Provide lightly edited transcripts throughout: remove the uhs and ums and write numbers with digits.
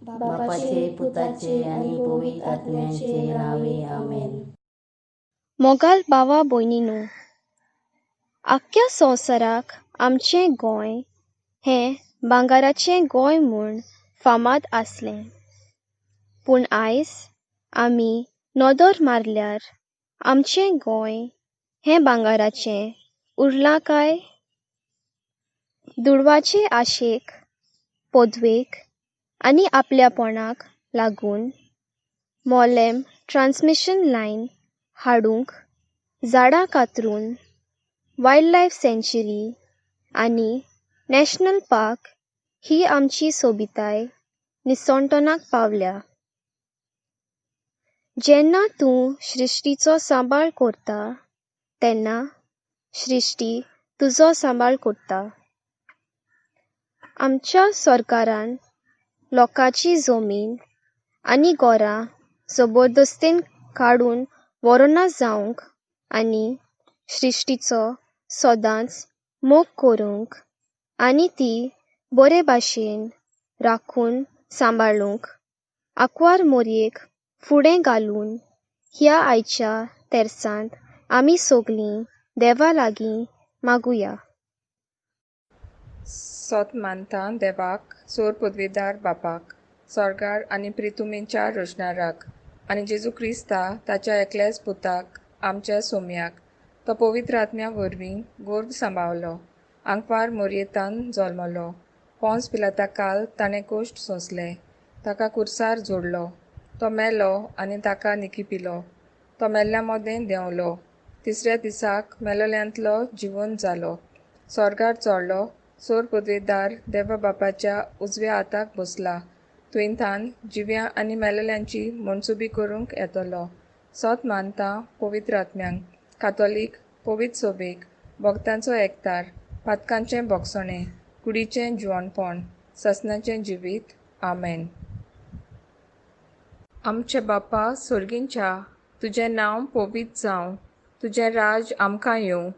बापाचे पुताचे आनी पवित्र आत्म्याचे नांवे आमेन. मोगाल भावा भयणीनो, आख्ख्या संवसाराक आमचें गोंय हें भांगराचें गोंय म्हूण फामाद आसलें. पूण आयज आमी नदर मारल्यार आमचें गोंय हें भांगराचें उरलां काय? दुडवाचे आशेक, पदवेक आनी आपल्यापणाक लागून मोलेम ट्रान्समिशन लायन हाडूंक झाडां कातरून वायल्ड लायफ सँच्युरी आनी नॅशनल पार्क ही आमची सोबिताय निसणटणाक पावल्या. जेन्ना तूं सृश्टीचो सांबाळ करता तेन्ना सृश्टी तुजो सांबाळ करता. आमच्या सरकारान लोकांची जमीन आनी घरां जबरदस्तेन काडून व्हरना जावंक आनी सृश्टीचो सदांच मोग करूंक आनी ती बरे भाशेन राखून सांबाळूंक आंकवार मोरयेक फुडें घालून ह्या आयच्या तेर्सांत आमी सगलीं देवा लागीं मागुया. सोत मानता देवाक, सोर पदवेदार बापाक, सोर्गार आनी प्रितुमेच्या रचणाराक, आनी जेजू क्रिस्ता ताच्या एकल्याच पुताक, आमच्या सोम्याक, तो पवित्र आत्म्या वरवीं गोर्भ सांबावलो, आंकवार मोरयेतान जल्मलो, पोंस पिलाता काल ताणें कोश्ट सोंसले, ताका कुर्सार जोडलो, तो मेलो आनी ताका निकी पिलो, तो मेल्ल्या मोदें देंवलो, तिसऱ्या दिसाक मेलोल्यांतलो जिवन जालो, सोर्गार चोडलो, सोर पदवेदार देवा बापाच्या उजव्या हाताक बसला, तुयंथान जिव्या आनी मेलेल्यांची मनसुबी करूंक येतलो. सोत मानता पवित्र आत्म्यांक, कातोलीक पवित्र सोबेक, भक्तांचो एकतार, पातकांचें भोगसणें, कुडीचें जिवणपण, ससनाचें जिवीत. आमेन. आमचे बापा सोर्गींच्या, तुजें नांव पवित्र जावं, तुजें राज आमकां येवं,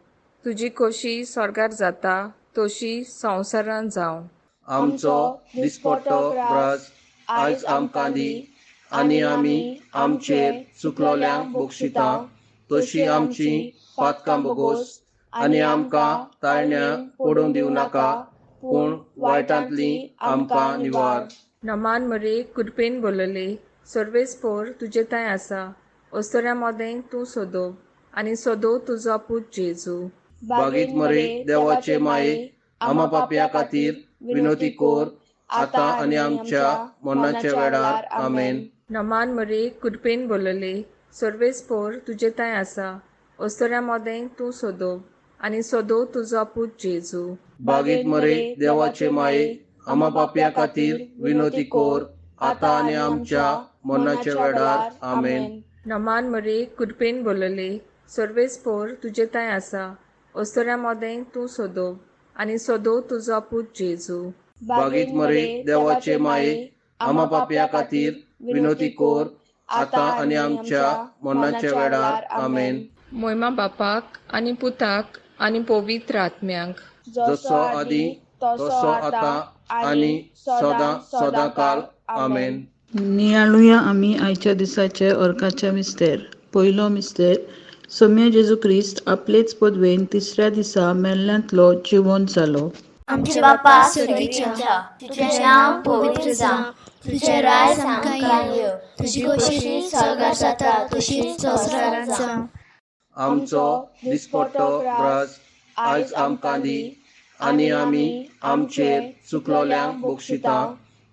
तुजी खोशी सोर्गार जाता तशी संवसारान जावं. आमचो दिसपट्टो ग्रास आयज आमकां दी आनी आमी आमचेर चुकलोल्यांक बक्षिता तशी आमची पातकां बोगोस आनी आमकां ताळण्या पडून दिवं नाका, पूण वायटांतली आमकां निवार. नमान मरे, कृपेन बोलले, सर्वेस्पोर तुजे थंय आसा, ओस्तोऱ्या मोदें तूं सोदो आनी सोदो तुजो पूत जेजू. बागीत मरे देवाचे माये, आमा पापया खातीर विनोती कोर, आतां आनी आमच्या मरणाच्या वेळार. आमेन. नमान मरे, कृपेन बोलले, सर्वेस्पोर तुजे थंय आसा, ओस्तोऱ्या मोदें तूं सोदो आनी सोदो तुजो पूत जेजू. बागीत मरे देवाचे माये, आमा पापया खातीर विनोती कोर, आतां आनी आमच्या मरणाच्या वेळार. आमेन. नमान मरे, कृपेन बोलले, सर्वेस्पोर तुजे थंय आसा, ओस्तोऱ्या मोदें तूं सोदो आनी सोदो तुजो पूत जेजू. बागीत मरे देवाचे माये, आमा पापया खातीर विनोती कोर, आतां आनी आमच्या मरणाच्या वेळार. आमेन. मोयमा बापाक आनी पुताक आनी पवित्र आत्म्यांक, जसो आदी तसो आतां आनी सदां सदां काल. आमेन. नियाळुया आमी आयच्या दिसाचे अर्काचे मिस्तेर. पयलो मिस्तेर, सोम्या जेजू क्रिस्त आपलेच पदवेन तिसऱ्या दिसा मेल्ल्यांतलो जिवंत जालो. आमच्या बापा स्वर्गीच्या, तुजें नांव पवित्र जावं, तुजें राज आमकां येवं, तुजी खोशी स्वर्गार जाता तशीच संवसारांत जावं. आमचो दिसपट्टो ग्रास आयज आमकां दी आनी आमी आमचेर चुकलोल्यांक बक्षिता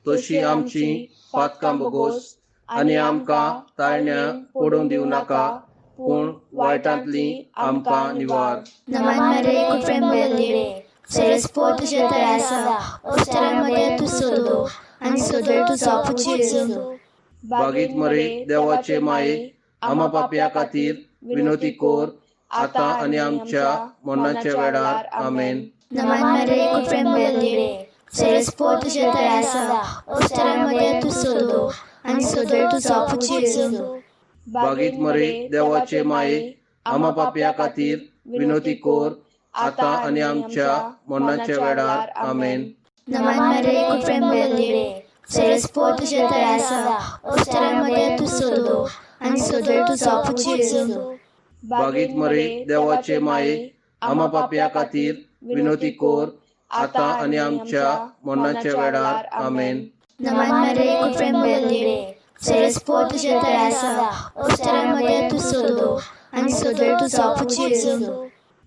तशी आमची पातकां बोगोस आनी आमकां ताळण्या पडून दिवं नाका, पूण वायटांतली आमकां निवार. नमान मरे, कृपेन भरलेले, सरस्पोर तुजे थंय आसा, ओस्तोऱ्या मदें तूं सोदो आनी सोदो तुजो पूत जेजू. बागीत मरे देवाचे माये, आमा पापया खातीर विनोती कोर, आतां आनी आमच्या मरणाच्या वेळार. आमेन. नमान मरे, कृपेन भरलेले, सरस्पोर तुजे थंय आसा, ओस्तोऱ्या मदें तूं सोदो आनी सोदो तुजो पूत जेजू. बागीत मरे देवाचे माये, आमा पापया खातीर विनोती कोर, आतां आनी आमच्या मरणाच्या वेळार. आमेन. नमान मरे, कृपेन भरलेले, सेरेस्पोर तुजें थंय आसा, ओस्तऱ्या मदें तूं सोदो आनी सोदोय तुजो पूत जेजू. बागीत मरे देवाचे माये, आमा पापया खातीर विनोती कोर, आतां आनी आमच्या मरणाच्या वेळार. आमेन. नमान मरे कृपेन भरलेले, सेरेस्पोर तुजें थंय आसा, ओस्तऱ्या मदें तूं सोदो आनी सोदोय तुजो पूत जेजू.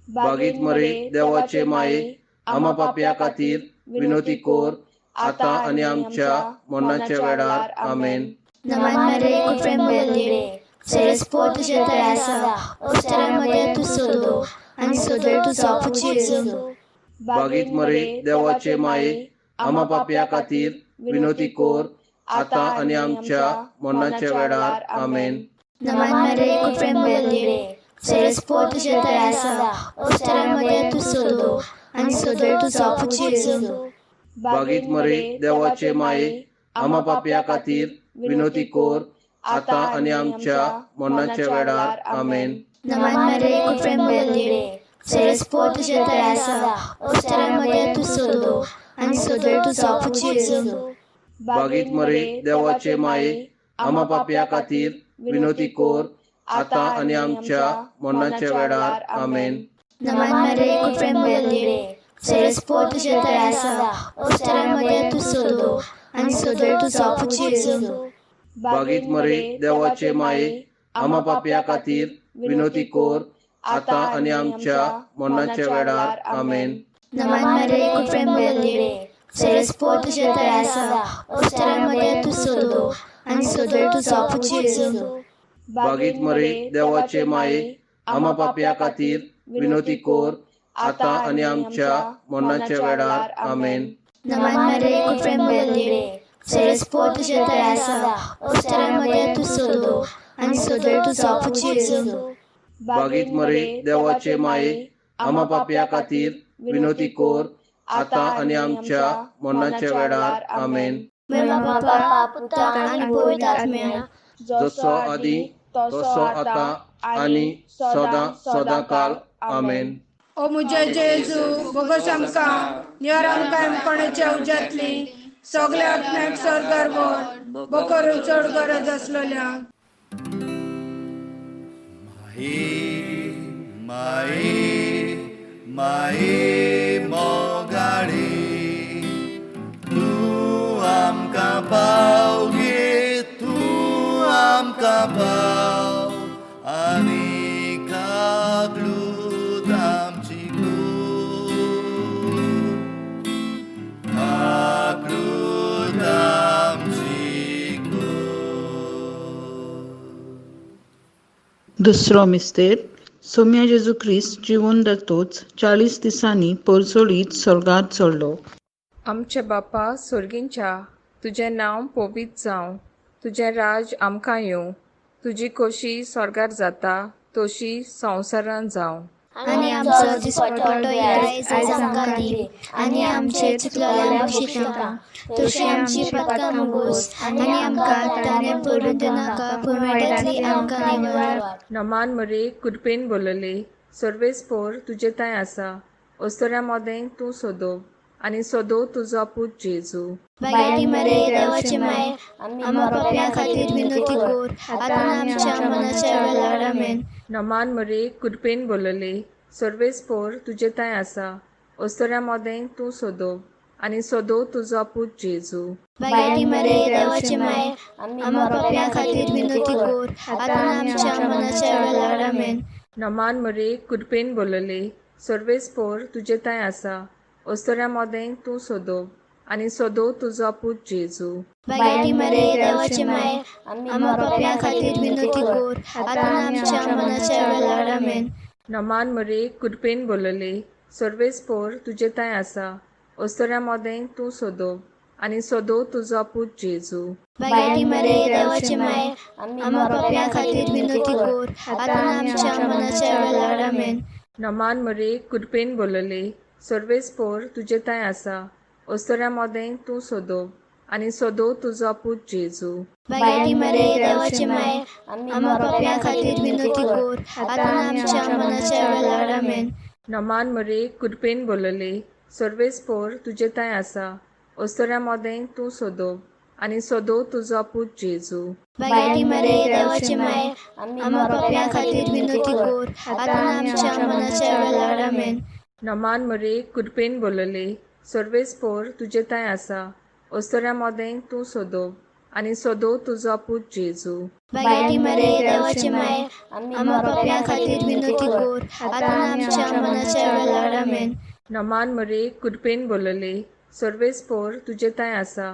बागीत मरे देवाचे माये, आमा पापया खातीर विनोती कोर, आतां आनी आमच्या मरणाच्या वेळार. आमेन. नमान मरे कृपेन भरलेले, सेरेस्पोर तुजें थंय आसा, ओस्तऱ्या मदें तूं सोदो आनी सोदोय तुजो पूत जेजू. बागीत मरे देवाचे माये, आमा पापया खातीर विनोती कोर, आतां आनी आमच्या मरणाच्या वेळार. आमेन. नमान मरे कृपेन भरलेले, सेरेस्पोर तुजें थंय आसा, ओस्तऱ्या मदें तूं सोदो आनी सोदोय तुजो पूत जेजू. बागीत मरे देवाचे माये, आमा पापया खातीर विनोती कोर, आतां आनी आमच्या मरणाच्या वेळार. आमेन. नमान मरे कृपेन भरलेले, सेरेस्पोर तुजें थंय आसा, ओस्तऱ्या मदें तूं सोदो आनी सोदोय तुजो पूत जेजू. बागीत मरे देवाचे माये, आमा पापया खातीर विनोती कोर, आतां आनी आमच्या मरणाच्या वेळार. आमेन. नमान मरे कृपेन भरलेले, सेरेस्पोर तुजें थंय आसा, ओस्तऱ्या मदें तूं सोदो आनी सोदोय तुजो पूत जेजू. बागीत मरे देवाचे माये, आमा पापया खातीर विनोती कोर, आतां आनी आमच्या मरणाच्या वेळार. आमेन. नमान मरे कृपेन भरलेले, सेरेस्पोर तुजें थंय आसा, ओस्तऱ्या मदें तूं सोदो आनी सोदोय तुजो पूत जेजू. बागीत मरे देवाचे माये, आमा पापया खातीर विनोती कोर, आतां आनी आमच्या मरणाच्या वेळार. आमेन. नमान मरे कृपेन भरलेले, सेरेस्पोर तुजें थंय आसा, ओस्तऱ्या मदें तूं सोदो आनी सोदोय तुजो पूत जेजू. बागीत मरे देवाचे माये, आमा पापया खातीर विनोती कोर, आतां आनी आमच्या मरणाच्या वेळार. आमेन. मेमा बापा, पुता आनी पवित्र आत्म्या, जसो आदी तसो आतां आनी सदां सदां काल. आमेन. ओ मुझे जेजू, बोगस आमकां निवार आमकां कोणाच्या उज्यांतली सगल्या आत्म्याक स्वर्गार व्हर, बोकरून चड गरज आसलेल्या. माई माई माई मोगाळी, तूं आमकां पाव गे, तूं आमकां पाव आनी काकलूत आमची कूर, काकलूत आमची कूर. दुसरो मिस्तेर. सोम्या जेजू क्रिस्त जिवून जातोच 40 दिसांनी परजळीत स्वर्गात चडलो. आमचे बापा सोर्गींच्या, तुजें नांव पवित्र जावं, तुजें राज आमकां येवं, तुजी खोशी स्वर्गार जाता तशी संवसारान जावं. आनी आमचो दिसपटो आयज आमकां दी, आनी आमचे चुकलेल्या बक्षितां तशी आमची पातकां मुगोस, आनी आमकां ताणें पडून दिनाका, पूण वायटांतली आमकां निवार. नमान मरे कृपेन बोलले, सर्वेस्पोर तुजे थंय आसा, ओस्तऱ्या मदें तूं सोदो आनी सोदो तुजो पूत जेजू. बायटी मरे देवाचे माये, आमा पापयां खातीर विनोती कोर, आतां आमच्या मनाच्या वेळार. आमेन. नमान मरे कृपेन बोलले, सर्वेस्पोर तुजे थंय आसा, ओस्तऱ्या मदें तूं सोदो आनी सोदो तुजो पूत जेजू. बायटी मरे देवाचे माये, आमा पापयां खातीर विनोती कोर, आतां आमच्या मनाच्या वेळार. आमेन. नमान मरे कृपेन बोलले, सर्वेस्पोर तुजे थंय आसा, ओस्तऱ्या मदें तूं सोदो आनी सोदो तुजो पूत जेजू. बायटी मरे देवाचे माये, आमा पापयां खातीर विनोती कोर, आतां आमच्या मनाच्या वेळार. आमेन. नमान मरे कृपेन बोलले, सर्वेस्पोर तुजे थंय आसा, ओस्तऱ्या मदें तूं सोदो आनी सोदो तुजो पूत जेजू. बायटी मरे देवाचे माये, आमा पापयां खातीर विनोती कोर, आतां आमच्या मनाच्या वेळार. आमेन. नमान मरे कृपेन बोलले, सर्वेस्पोर तुजे थंय आसा, ओस्तऱ्या मदें तूं सोदो आनी सोदो तुजो पूत जेजू. बायटी मरे देवाचे माये, आमा पापयां खातीर विनोती कोर, आतां आमच्या मनाच्या वेळार. आमेन. नमान मरे कृपेन बोलले, सर्वेस्पोर तुजे थंय आसा, ओस्तऱ्या मदें तूं सोदो आनी सदो तुजो पूत जेजू. बायटी मरे देवाचे माये, आम्हा पापयां खातीर विनवती कोर, आतां आमच्या मनाच्या वेळार. आमेन. नमान मरे, कृपेन बोलले, सर्वेस्पोर तुजे थंय आसा, ओस्तोऱ्या मोदें तूं सोदो आनी सोदो तुजो पूत जेजू. बायटी मरे देवाचे माये, आम्हा पापयां खातीर विनवती कोर, आतां आमच्या मनाच्या वेळार. आमेन. नमान मरे, कृपेन बोलले, सर्वेस्पोर तुजे थंय आसा,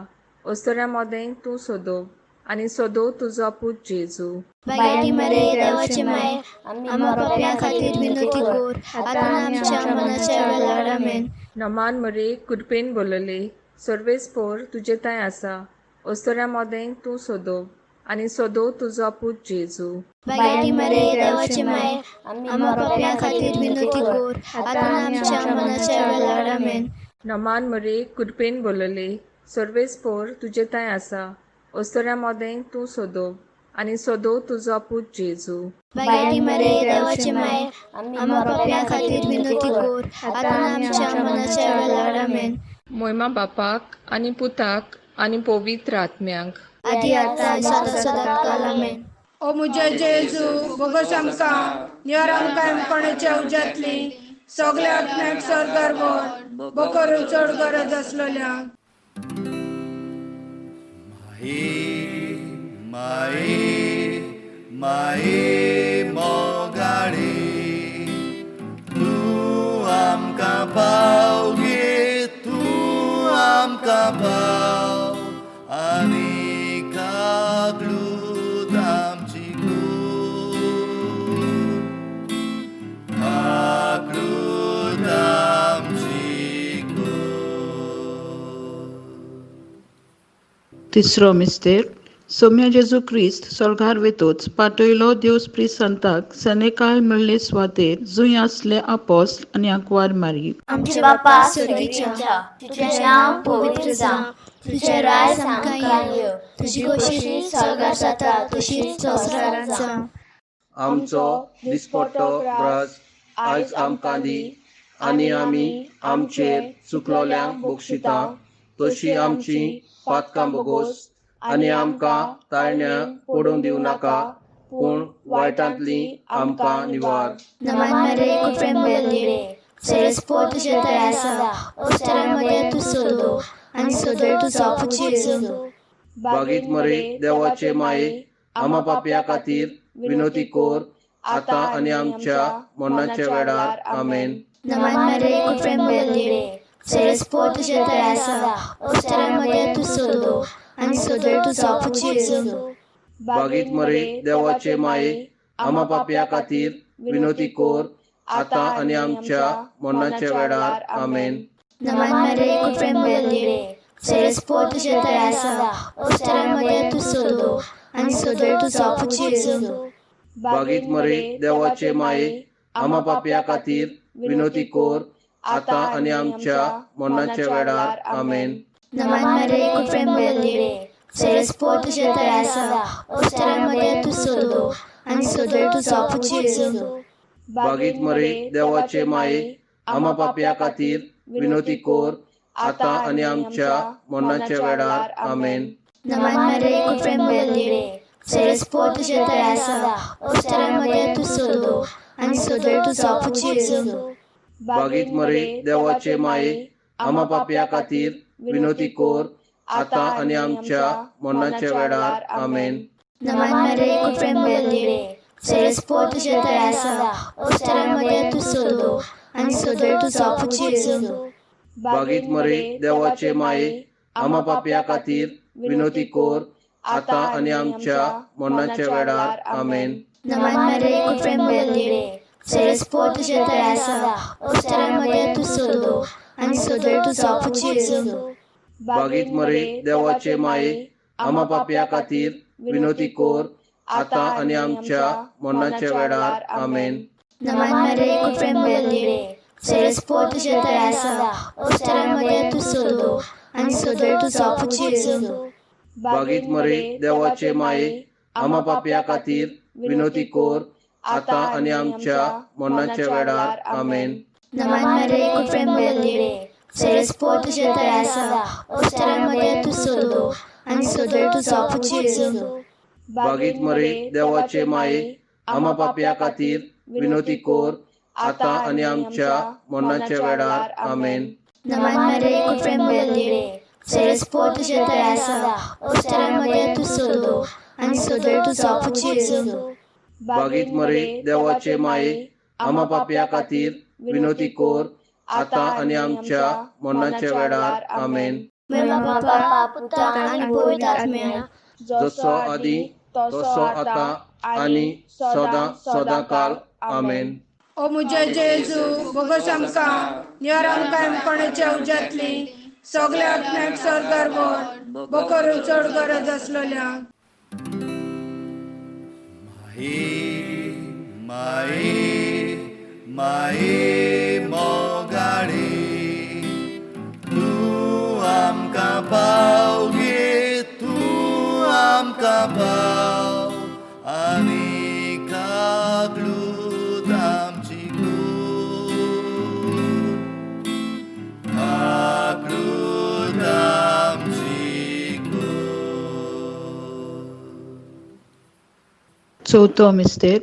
ओस्तोऱ्या मोदें तूं सोदो आनी सोदो तुजो पूत जेजू. बायटी मरे देवाचे माये, आम्हा पापयां खातीर विनवती कोर, आतां आमच्या मनाच्या वेळार. आमेन. नमान मरे, कृपेन बोलले, सर्वेस्पोर तुजे थंय आसा, ओस्तोऱ्या मोदें तूं सोदो आनी सोदो तुजो पूत जेजू. बायटी मरे देवाचे माये, आम्हा पापयां खातीर विनवती कोर, आतां आमच्या मनाच्या वेळार. आमेन. नमान मरे, कृपेन बोलले, सर्वेस्पोर तुजे थंय आसा, ओस्तोऱ्या मोदें तूं सोदो आनी सोदो तुजो पूत जेजू. बायटी मरे देवाचे माये, आम्हा पापयां खातीर विनवती कोर, आतां आमच्या मनाच्या वेळार. आमेन. मोयमा बापाक आनी पुताक आनी पवित्र आत्म्याक. आदी आतां सदां सदां काल. आमेन. ओ मुझे जेजू, बोगस आमकां निवार, आमकां कोणाच्या उज्यांतली सगल्या आत्म्याक स्वर्गार व्हर, बोकरू चड गरज आसलेल्या. माये माये माये मोगाळे, तूं आमकां पाव गे, तूं आमकां पाव आनी काकलूत आमची कोर, काकलूत आमची कोर. तिसरो मिस्तेर. सोम्या जेजू क्रिस्त सोर्गार वेतोच पाटयलो देव संताक सनेकाल मेळ्ळे सुवातेर जुंय आसले आपोस्ल आनी आंकवार मारी. आमचे बापा स्वर्गीच्या, तुजें नांव पवित्र जावं, तुजें राज आमकां येवं, तुजी खोशी स्वर्गार जाता तशीच संवसारांत जावं. आमचो दिसपट्टो ग्रास आयज आमकां दी, आनी आमी आमचेर चुकलोल्यांक बक्षिता तशी आमची पातकां बोगोस, आनी आमकां ताळण्या पडूंक दिवं नाका, पूण वायटांतली आमकां निवार. नमान मरे, कृपेन भरलेली, सरस्पोर तुजे थंय आसा, ओस्तोऱ्या तूं सोदो आनी सोदो तुजो पूत जेजू. बागीत मरे देवाचे माये, आमा पापया खातीर विनवती कोर, आतां आनी आमच्या मरणाच्या वेळार. आमेन. नमान मरे, कृपेन भरलेली, सरस्पोर तुजे थंय आसा, ओस्तोऱ्या तूं सोदो आनी सोदो तुजो पूत जेजू. बागीत मरे देवाचे माये, आमा पापया खातीर विनवती कोर, आतां आनी आमच्या मरणाच्या वेळार. आमेन. नमान मरे, कृपेन भरलेली, सरस्पोर तुजे थंय आसा, ओस्तोऱ्या तूं सोदो आनी सोदो तुजो पूत जेजू. बागीत मरे देवाचे माये, आमा पापया खातीर विनवती कोर, आतां आनी आमच्या मरणाच्या वेळार. आमेन. नमान मरे, कृपेन भरलेली, सरस्पोर तुजे थंय आसा, ओस्तोऱ्या तूं सोदो आनी सोदो तुजो पूत जेजू. बागीत मरे देवाचे माये, आमा पापया खातीर विनवती कोर, आतां आनी आमच्या मरणाच्या वेळार. आमेन. नमान मरे, कृपेन भरलेली, सरस्पोर तुजे थंय आसा, ओस्तोऱ्या तूं सोदो आनी सोदो तुजो पूत जेजू. बागीत मरे देवाचे माये, आमा पापया खातीर विनवती कोर, आतां आनी आमच्या मरणाच्या वेळार. आमेन. नमान मरे, कृपेन भरलेली, सरस्पोर तुजे थंय आसा, ओस्तोऱ्या तूं सोदो आनी सोदो तुजो पूत जेजू. बागीत मरे देवाचे माये, आमा पापया खातीर विनवती कोर, आतां आनी आमच्या मरणाच्या वेळार. आमेन. नमान मरे, कृपेन भरलेली, सरस्पोर तुजे थंय आसा, ओस्तोऱ्या तूं सोदो आनी सोदो तुजो पूत जेजू. बागीत मरे देवाचे माये, आमा पापया खातीर विनवती कोर, आतां आनी आमच्या मरणाच्या वेळार. आमेन. नमान मरे, कृपेन भरलेली, सरस्पोर तुजे थंय आसा, ओस्तोऱ्या तूं सोदो आनी सोदो तुजो पूत जेजू. बागीत मरे देवाचे माये, आमा पापया खातीर विनवती कोर, आतां आनी आमच्या मरणाच्या वेळार. आमेन. नमान मरे, कृपेन भरलेली, सरस्पोत तुजे थंय आसा, ओस्तरा मदें तूं सोदो आनी सोदो तुजो पूत जेजू. बागीत मरे देवाचे माये, आमा पापया खातीर विनोती कोर, आतां आनी आमच्या मरणाच्या वेळार. आमेन. नमान मरे कृपेन भरलेले, सरस्पोत तुजे थंय आसा, ओस्तरा मदें तूं सोदो आनी सोदो तुजो पूत जेजू. बागीत मरे देवाचे माये, आमा पापया खातीर विनोती कोर, आतां आनी आमच्या मरणाच्या वेळार. आमेन. महिमा बापा पुताक आनी पवित्र आत्म्याक, जसो आदी तसो आतां आनी सदां सदां काल. आमेन. ओ मुझे जेजू, बोगस आमकां निवार, आमकां कोणाच्या उज्यांतली सगल्या आत्म्याक स्वर्गार व्हर, बोकरून चड गरज आसलेल्या. माये माये माये मोगाळे, तूं आमकां पाव गे, तूं आमकां पाव आनी काकलूत आमची कोर, काकलूत आमची कोर. चवथो मिस्तेर.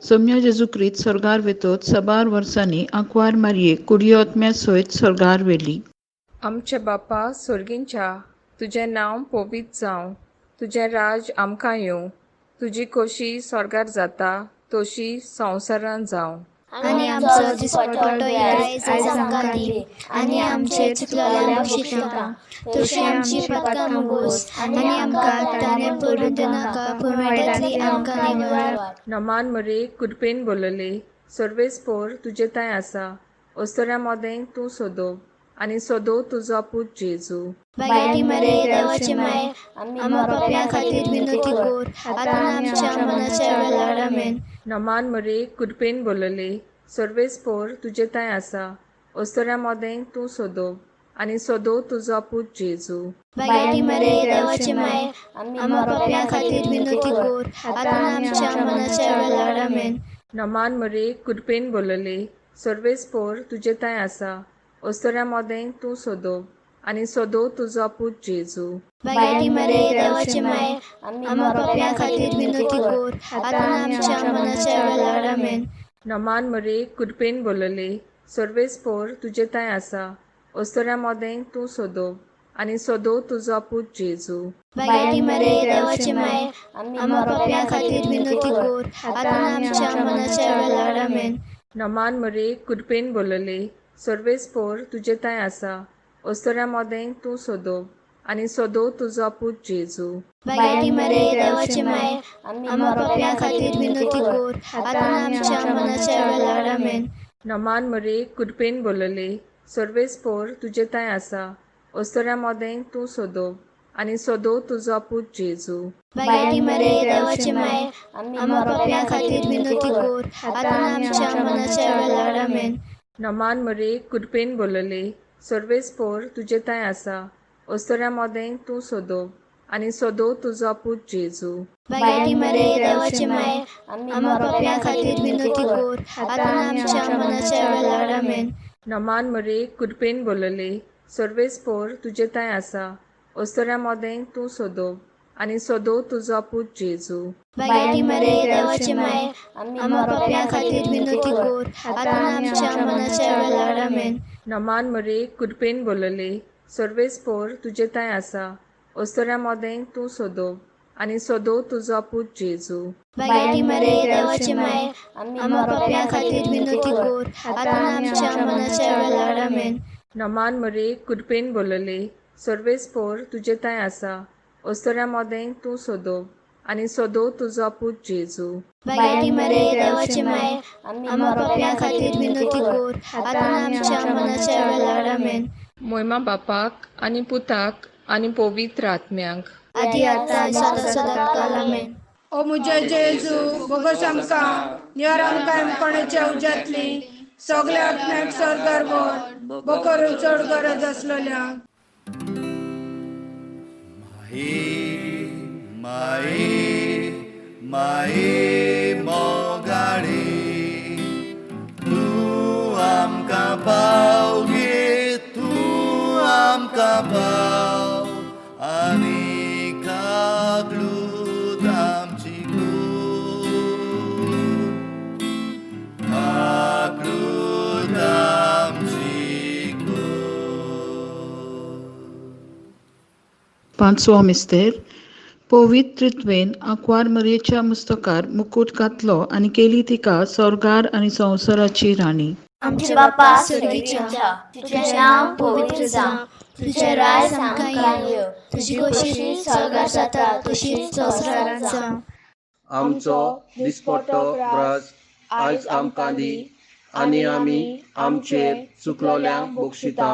सोम्या जेजू क्रिस्त स्वर्गार वेतोच साबार वर्सांनी आंकवार मारयेक कुडियोत्म्या सयत स्वर्गार व्हेली. आमचे बापा सोर्गींच्या, तुजें नांव पवित्र जावं, तुजें राज आमकां येवं, तुजी खोशी स्वर्गार जाता तशी संवसारान जावं. आनी आमचो दिसपटो आयज आमकां दी, आनी आमचे चुकलेल्या बक्षितां तशी आमची पदकां मुगोस, आनी आमकां ताणें पडून दिनाका, पूण वायटांतली आमकां निवार. नमान मरे कृपेन बोलले, सर्वेस्पोर तुजे थंय आसा, ओस्तोऱ्या मोदें तूं सोदो आनी सोदो तुजो पूत जेजू. बायटी मरे देवाचे माय, आम्हा पापया खातीर विनंती कोर, आतां आमच्या मनाच्या वेळार. आमेन. नमान मरे कृपेन बोलले, सर्वेस्पोर तुजे थंय आसा, ओस्तोऱ्या मोदें तूं सोदो आनी सोदो तुजो पूत जेजू. बायटी मरे देवाचे माय, आम्हा पापया खातीर विनंती कोर, आतां आमच्या मनाच्या वेळार. आमेन. नमान मरे कृपेन बोलले, सर्वेस्पोर तुजे थंय आसा, ओस्तोऱ्या मोदें तूं सोदो आनी सोदो तुजो पूत जेजू. बायटी मरे देवाचे माय, आम्हा पापया खातीर विनंती कोर, आतां आमच्या मनाच्या वेळार. आमेन. नमान मरे कृपेन बोलले, सर्वेस्पोर तुजे थंय आसा, ओस्तोऱ्या मोदें तूं सोदो आनी सोदो तुजो पूत जेजू. बायटी मरे देवाचे माय, आम्हा पापया खातीर विनंती कोर, आतां आमच्या मनाच्या वेळार. आमेन. नमान मरे कृपेन बोलले, सर्वेस्पोर तुजे थंय आसा, ओस्तोऱ्या मोदें तूं सोदो आनी सोदो तुजो पूत जेजू. बायटी मरे देवाचे माय, आम्हा पापया खातीर विनंती कोर, आतां आमच्या मनाच्या वेळार. आमेन. नमान मरे कृपेन बोलले, सर्वेस्पोर तुजे थंय आसा, ओस्तोऱ्या मोदें तूं सोदो आनी सोदो तुजो पूत जेजू. बायटी मरे देवाचे माय, आम्हा पापया खातीर विनंती कोर, आतां आमच्या मनाच्या वेळार. आमेन. नमान मरे कृपेन बोलले, सर्वेस्पोर तुजे थंय आसा, ओस्तोऱ्या मोदें तूं सोदो आनी सोदो तुजो पूत जेजू. बायटी मरे देवाचे माय, आम्हा पापया खातीर विनंती कोर, आतां आमच्या मनाच्या वेळार. आमेन. नमान मरे कृपेन बोलले, सर्वेस्पोर तुजे थंय आसा, ओस्तोऱ्या मोदें तूं सोदो आनी सोदो तुजो पूत जेजू. बायटी मरे देवाचे माय, आम्हा पापया खातीर विनंती कोर, आतां आमच्या मनाच्या वेळार. आमेन. नमान मरे कृपेन बोलले, सर्वेस्पोर तुजे थंय आसा, ओस्तोऱ्या मोदें तूं सोदो आनी सोदो तुजो पूत जेजू. बायटी मरे देवाचे माय, आम्हा पापया खातीर विनंती कोर, आतां आमच्या मनाच्या वेळार. आमेन. नमान मरे कृपेन बोलले, सर्वेस्पोर तुजे थंय आसा, ओस्तोऱ्या मोदें तूं सोदो आनी सोदो तुजो पूत जेजू. बायटी मरे देवाचे माय, आम्हा पापया खातीर विनंती कोर, आतां आमच्या मनाच्या वेळार. आमेन. मोयमा बापाक आनी पुताक आनी पवित्र आत्म्याक, आदी आतां सदां सदां काल. आमेन. ओ मुझे जेजू, बोगस आमकां निवार, आमकां कोणाच्या उज्यांतली सगल्या आत्म्याक स्वर्गार व्हर, बोकरून चड गरज आसलेल्या. माये माये माये मोगाळे, तूं आमकां पाव गे, तूं पांचवो मिस्तेर पवित्रित्वेन आंकवार मरयेच्या मुस्तकार मुकूट घातलो आनी केली तिका स्वर्गार आनी संवसाराची राणी. आमच्या बापा स्वर्गीच्या, तुजें नांव पवित्र जावं, तुजें राज आमकां येवं, तुजी खोशी स्वर्गार जाता तशीच संवसारांत जावं. आमचो दिसपट्टो ग्रास आयज आमकां दी आनी आमी आमचेर चुकलोल्यांक बक्षिता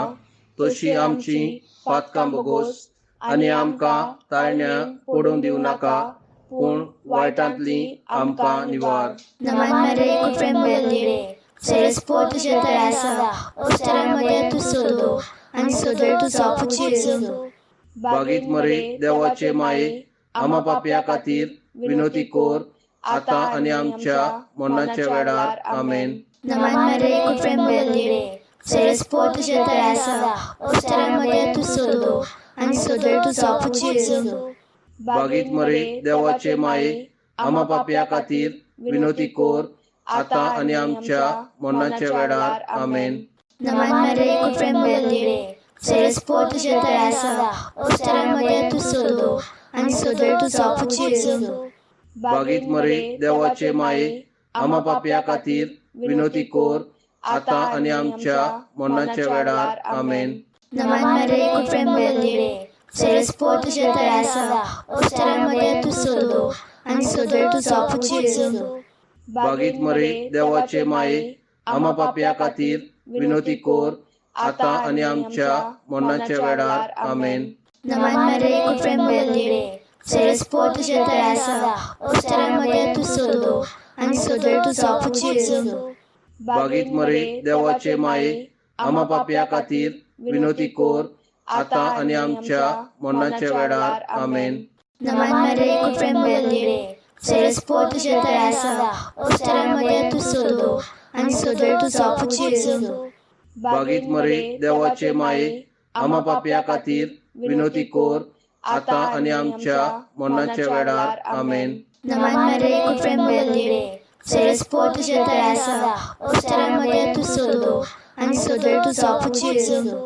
तशी आमची पातकां बोगोस आनी आमकां ताळण्या पडून दिवं नाका पूण वायटांतली आमकां निवार. नमन मरे कृपेन भरलेले, सरस्पो तुज्या थंय आसा, अवसरामध्ये तूं सोदो आनी सोदल तुजो पूत जेजू. बागीत मरे देवाचे माये, आमा पापया खातीर विनोती कोर आतां आनी आमच्या मरणाच्या वेळार. आमेन. नमन मरे कृपेन भरलेले, सरस्पो तुज्या थंय आसा, अवसरामध्ये तूं सोदो आनी सोदल तुजो पूत जेजू. बागीत मरे देवाचे माये, आमा पापया खातीर विनोती कोर आतां आनी आमच्या मरणाच्या वेळार. आमेन. नमन मरे कृपेन भरलेले, सरस्पो तुज्या थंय आसा, अवसरामध्ये तूं सोदो आनी सोदल तुजो पूत जेजू. बागीत मरे देवाचे माये, आमा पापया खातीर विनोती कोर आतां आनी आमच्या मरणाच्या वेळार. आमेन. नमन मरे कृपेन भरलेले, सरस्पो तुज्या थंय आसा, अवसरामध्ये तूं सोदो आनी सोदल तुजो पूत जेजू. बागीत मरे देवाचे माये, आमा पापया खातीर विनोती कोर आतां आनी आमच्या मरणाच्या वेळार. आमेन. नमन मरे कृपेन भरलेले, सरस्पो तुज्या थंय आसा, अवसरामध्ये तूं सोदो आनी सोदल तुजो पूत जेजू. बागीत मरे देवाचे माये, आमा पापया खातीर विनोती कोर आतां आनी आमच्या मरणाच्या वेळार. आमेन. नमन मरे कृपेन भरलेले, सरस्पो तुज्या थंय आसा, अवसरामध्ये तूं सोदो आनी सोदल तुजो पूत जेजू. बागीत मरे देवाचे माये, आमा पापया खातीर विनोती कोर आतां आनी आमच्या मरणाच्या वेळार. आमेन. नमन मरे कृपेन भरलेले, सरस्पो तुज्या थंय आसा, अवसरामध्ये तूं सोदो आनी सोदल तुजो पूत जेजू.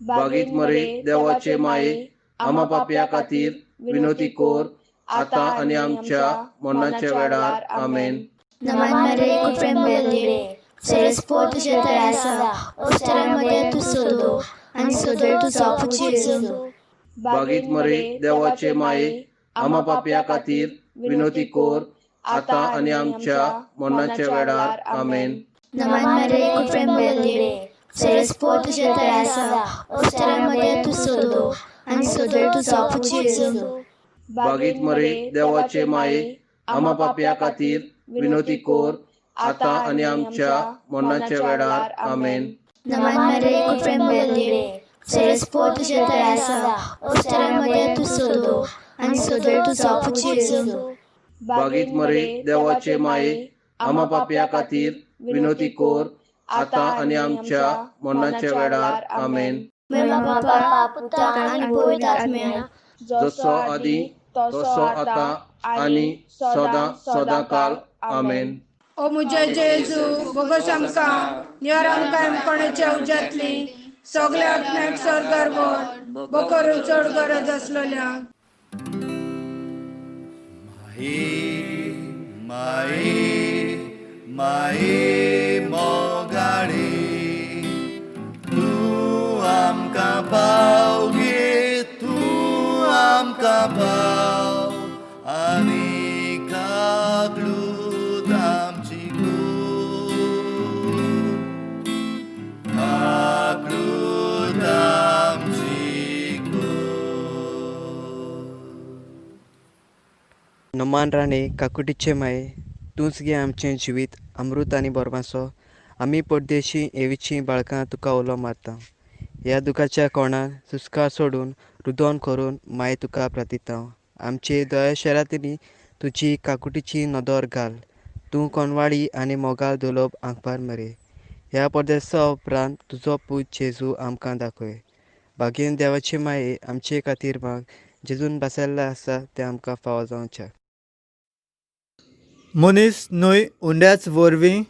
बागीत मरे देवाचे माये, आमा पापया खातीर विनोती कोर आतां आनी आमच्या मरणाच्या वेळार. आमेन. नमन मरे कृपेन भरलेले, सरस्पो तुज्या थंय आसा, अवसरामध्ये तूं सोदो आनी सोदल तुजो पूत जेजू. बागीत मरे देवाचे माये, आमा पापया खातीर विनोती कोर आतां आनी आमच्या मरणाच्या वेळार. आमेन. नमन मरे कृपेन भरलेले, सरस्पो तुज्या थंय आसा, अवसरामध्ये तूं सोदो आनी सोदल तुजो पूत जेजू. बागीत मरे देवाचे माये, आमा पापया खातीर विनोती कोर आतां आनी आमच्या मरणाच्या वेळार. आमेन. नमन मरे कृपेन भरलेले, सरस्पो तुज्या थंय आसा, अवसरामध्ये तूं सोदो आनी सोदल तुजो पूत जेजू. बागीत मरे देवाचे माये, आमा पापया खातीर विनोती कोर आतां आनी आमच्या मरणाच्या वेळार. आमेन. मेवा बापा, पुता आनी पवित्र आत्म्या, जसो आदी तसो आतां आनी सदां सदां काल. आमेन. ओ म्हजे जेजू, बोगोस आमकां निवार, आमकां कोणाच्या उज्यांतली सगल्या आत्म्याक स्वर्गार व्हर, बोकरून चड गरज आसलेल्या. माई माई माई मोगाळी, तूं आमकां पाव गे, तूं आमकां पाव आनी काकलूत आमची कोर, काकलूत आमची कोर. नमान राणे काकुटीचे माये, तूंच गे आमचें जिवीत अमृत आनी बोरमासो. आमी परदेशी एवीचीं बाळकां तुका उलो मारता. ह्या दुखाच्या कोणान सुस्कार सोडून रुदोन करून माये तुका प्रार्थिता. आमचे दया शरातींनी तुजी काकुटीची नदर घाल. तूं कोनवाळी आनी मोगाल दुलोब आंकपार मरे. ह्या परदेसा उपरांत तुजो पूत जेजू आमकां दाखय. भागेन देवाचे माये आमचे खातीर माग, जेजून बसयल्लें आसा तें आमकां फावो जावचें. मनीस न्हय उंड्याच वरवीं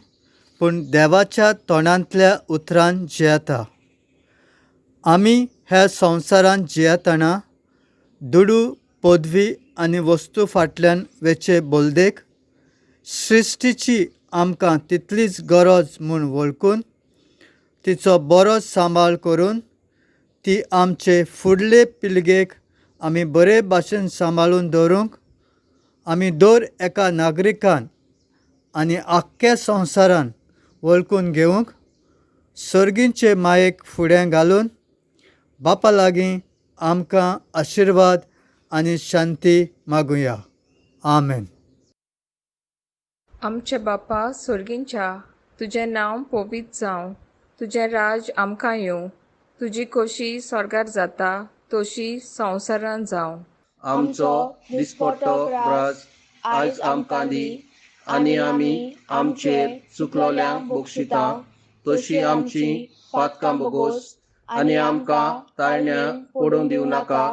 पूण देवाच्या तोंडांतल्या उतरान जियेता. आमी ह्या संवसारांत जियेतना दुडू, पदवी आनी वस्तू फाटल्यान वेचे बोलदेक सृश्टीची आमकां तितलीच गरज म्हूण वळखून तिचो बरो सांबाळ करून ती आमचे फुडले पिळगेक आमी बरे भाशेन सांबाळून दवरूंक आमी दर एका नागरिकान आनी आख्ख्या संवसारान वळखून घेवंक सर्गींचे मायेक फुडें घालून बापा लागीं आमकां आशिर्वाद आनी शांती मागुया. आमेन. आमचे बापा सोर्गींच्या, तुजें नांव पवित्र जावं, तुजें राज आमकां येवं, तुजी खोशी स्वर्गार जाता तशी संवसारान जावं. आमचो दिसपट्टो ग्रास आयज आमकां दी आनी आमी आमचेर चुकलोल्यांक बक्षिता तशी आमची पातकां बोगोस आनी आमकां ताळण्या पडूंक दिवं नाका,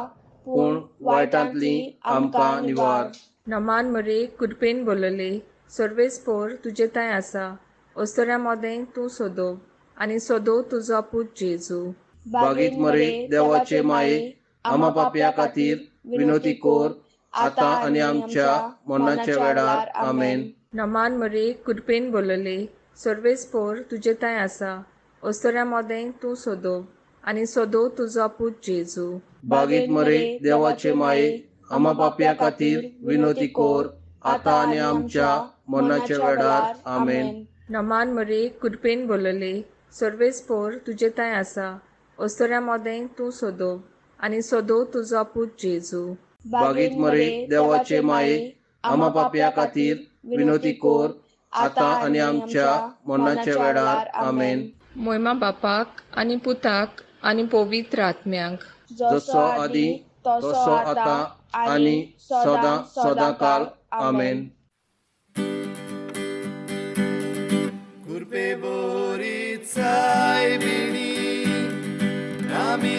पूण वायटांतली आमकां निवार. नमान मरे, कृपेन बोलले, सर्वेस्पोर तुजे थंय आसा, अस्तुऱ्यां मदें तूं सोदो आनी सोदो तुजो पूत जेजू. बागीत मरे, देवाचे माये, आमा पापया खातीर विनोती कोर, आतां आनी आमच्या मरणाच्या वेळार. आमेन. नमान मरे, कृपेन बोलले, सर्वेस्पोर तुजे थंय आसा, अस्तुऱ्यां मदें तूं सोदो आनी सोदो तुजो पूत जेजू. बागीत मरे, देवाचे माये, आमा पापया खातीर विनोती कोर, आतां आनी आमच्या मरणाच्या वेळार. आमेन. नमान मरे, कृपेन बोलले, सर्वेस्पोर तुजे थंय आसा, अस्तुऱ्यां मदें तूं सोदो आनी सोदो तुजो पूत जेजू. बागीत मरे, देवाचे माये, आमा पापया खातीर विनोती कोर, आतां आनी आमच्या मरणाच्या वेळार. आमेन. मोयमा बापाक आनी पुताक आनी पवित्र आत्म्यांक, जसो आदी तसो आतां आनी सदां सदां काल. आमेन. कृपे बोरी सायबिणी आमी